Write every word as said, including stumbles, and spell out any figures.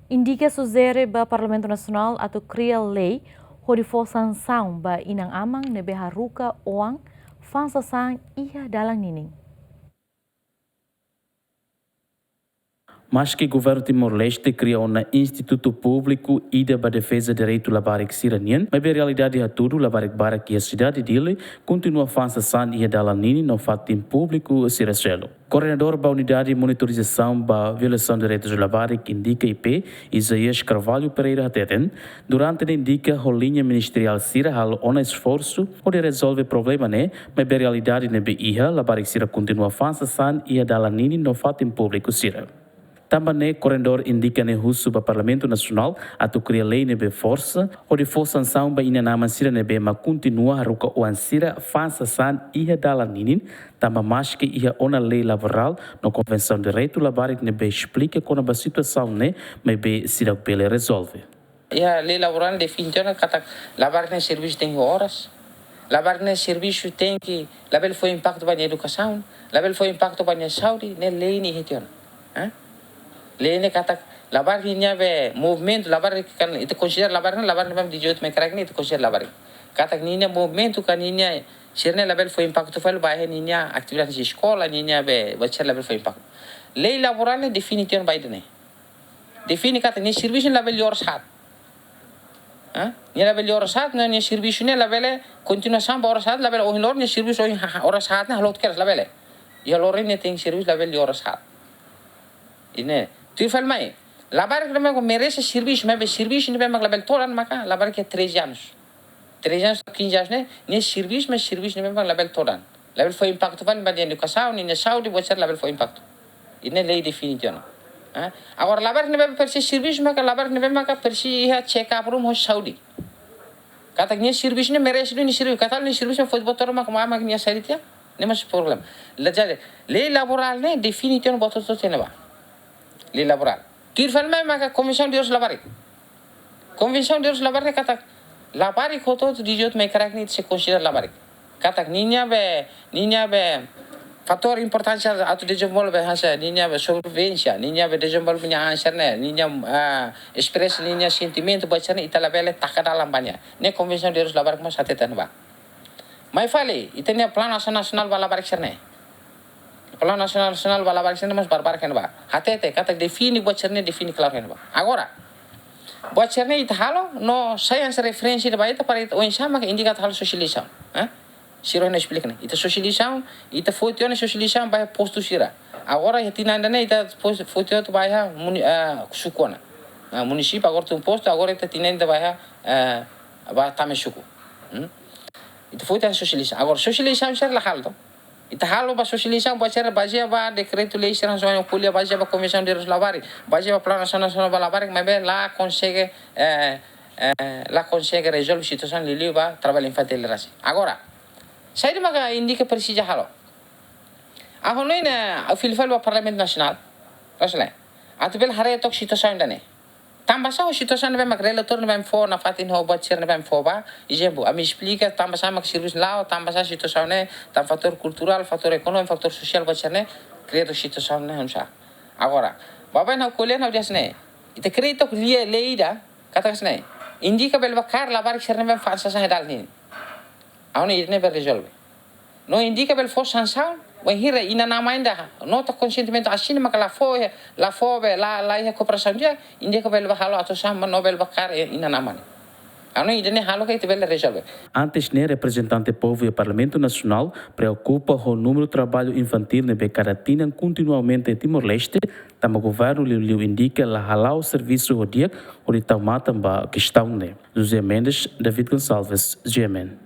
Indika sujere ba Parlamentu Nasionál atu kria lei hodi fó sansaun ba inan-aman ne'ebé haruka oan fa'an sasán iha dalan ninin. Maski Governu Timor-Leste kria ona institutu públiku ida ba defeza direitu labarik sira nian, maibé realidade hatudu labarik barak iha sidade Dili kontinua fa'an sasán iha dalan ninin no fatin públiku sira seluk. Koordenadór ba Unidade Monitorizasaun ba Violasaun Direitus Labarik, Indika I P, Isaias Carvalho Pereira hateten, durante ne'e Indika ho liña ministeriál sira halo ona esforsu hodi rezolve problema ne'e, maibé realidade ne'ebé iha, labarik sira kontinua fa'an sasán iha dalan ninin no fatin públiku sira. Tanba ne'e, koordenadór Indika ne'e husu ba Parlamentu Nasionál atu kria lei ne'ebé forsa hodi fó sansaun ba inan-aman sira ne'ebé mak kontinua haruka oan sira fa'an sasán iha dalan ninin, tanba maski iha ona lei laborál no konvensaun direitu labarik ne'ebé esplika kona-ba situasaun ne'e, maibé seidauk bele rezolve. Iha lei laborál define tiha ona katak labarik nia servisu tenke oras. Labarik nia servisu tenke labele fó impaktu ba nia edukasaun, labele fó impaktu ba nia saúde, ne'e lei ne'e iha tiha ona. Hã? Lei ne'e katak labarik nia be movimentu, labarik kan ita konsidera labarik ne'e, labarik ne'e dezoito mai kraik ne'e ita konsidera labarik. Katak ninia movimentu ka ninia sira ne'e labele fó impaktu fali ba iha ninia atividade eskola, ninia be buat sira labele fó impaktu. Lei laborál ne'e define tiha ona ba ida-ne'e. Define katak nia servisu ne'e labele oras haat. Hã? Nia labele oras haat, no nia servisu ne'e labele kontinuasaun ba oras haat, labele ohin loron nia servisu ohin ha-, ha-, oras haat ne'e halo hotu kedas, labele. Iha loron nia tenke servisu labele oras haat. Ida-ne'e. Tuir fali mai. Labarik ne'ebé mak merese servisu, maibé servisu ne'ebé mak labele todan maka labarik ke treze anos. Treze anos, quinze anos ne'e, nia servisu, maibé servisu ne'ebé mak labele todan. Labele fó impaktu fali ba nia edukasaun, nia saúde, buat sira labele fó impaktu. Ida-ne'e lei define tiha ona. Hã? Agora, labarik ne'ebé presiza servisu, maka labarik ne'ebé maka presiza iha check up room ho saúde. Katak nia servisu ne'e merese duni nia servisu. Katak nia servisu ne'e fó buat todan maka, maka nia saúde tiha. Ne'e mós problema. La jadi, lei laborál ne'e define tiha ona buat hotu-hotu ne'ebá. Lei laborál. Tuir fali mai maka Konvensaun Direitus Labarik. Konvensaun Direitus Labarik ne'e katak labarik hotu-hotu dezoito mai kraik ne'e sei konsidera labarik. Katak ninia be, ninia be fatór importánsia atu dezenvolve hanesan ninia be sobrevivénsia, ninia be dezenvolve nia an sira-ne'e, ninia, ah, espresa ninia sentimentu buat sira-ne'e ita labele taka dalan ba nia. Ne'e Konvensaun Direitus Labarik mós hateten ba. Mai fali, ita-nia Planu Asaun Nasionál ba Labarik sira-ne'e. Planu Nasionál, Nasionál ba Labarik sira-ne'e mós barbarak iha ne'ebá. Hatete, katak define buat sira-ne'e, define klaru iha ne'ebá. Agora, buat sira-ne'e ita halo, no sai hanesan referénsia ida ba ita para ita oinsá maka Indika atu halo sosializasaun. Hã? Sira ne'e esplika ne'e. Ita sosializasaun, ita foti ona sosializasaun ba iha postu sira. Agora iha tinan ida-ne'e ita pos-, foti ona ba iha muni-, ah, suku ona. Ah, munisípiu agora tun postu, agora ita tinan ida ba iha, ah, ba tama suku. Hmm? Ita foti ona sosializasaun. Agora sosializasaun sira la halo to. Ita halo ba sosializasaun buat sira bazeia ba dekretu-lei sira hanesan ohin ko'alia, bazeia ba Konvensaun Direitus Labarik, bazeia ba Planu Asaun Nasionál ba Labarik, maibé la konsege, eh, eh, la konsege rezolve situasaun liuliu ba traballu infantil rasik. Agora, saida maka Indika presiza halo? Ha'u hanoin ne'e, ha'u fila fali ba Parlamentu Nasionál, rasle, atu bele haree took situasaun ida-ne'e. Tanbasá situasaun ne'ebé mak relatóriu ne'ebé fó nafatin ho buat sira ne'ebé fó ba. Ezemplu, ami esplika tanbasá mak servisu la'o, tanbasá situasaun ne'e, tanba fatór kulturál, fatór ekonómiku, fatór sosiál buat sira-ne'e, kria took situasaun ne'e hanesan. Agora, baibain ha'u ko'alia ha'u dehan hanesan ne'e. Ita kria took lei, lei ida, katak hanesan ne'e. Indika bele bá kaer labarik sira ne'ebé fa'an sasán iha dalan ninin. Ha'u hanoin ida-ne'e bele rezolve. No Indika bele fó sansaun, wainhira inan-aman ida nota konsentimentu asina maka la fó, la fó be, la, la iha kooperasaun di'ak, Indika bele bá halo atuasaun no bele bá kaer inan-aman. Ha'u hanoin ida-ne'e halo katak ita bele rezolve. Antes ne'e, reprezentante povu iha Parlamentu Nasionál preokupa ho númeru traballu infantil ne'ebé kada tinan kontinua aumenta iha Timor-Leste, tanba governu liuliu Indika la hala'o servisu ho di'ak hodi tau matan ba kestaun ne'e. José Mendes, David Gonçalves, G M N.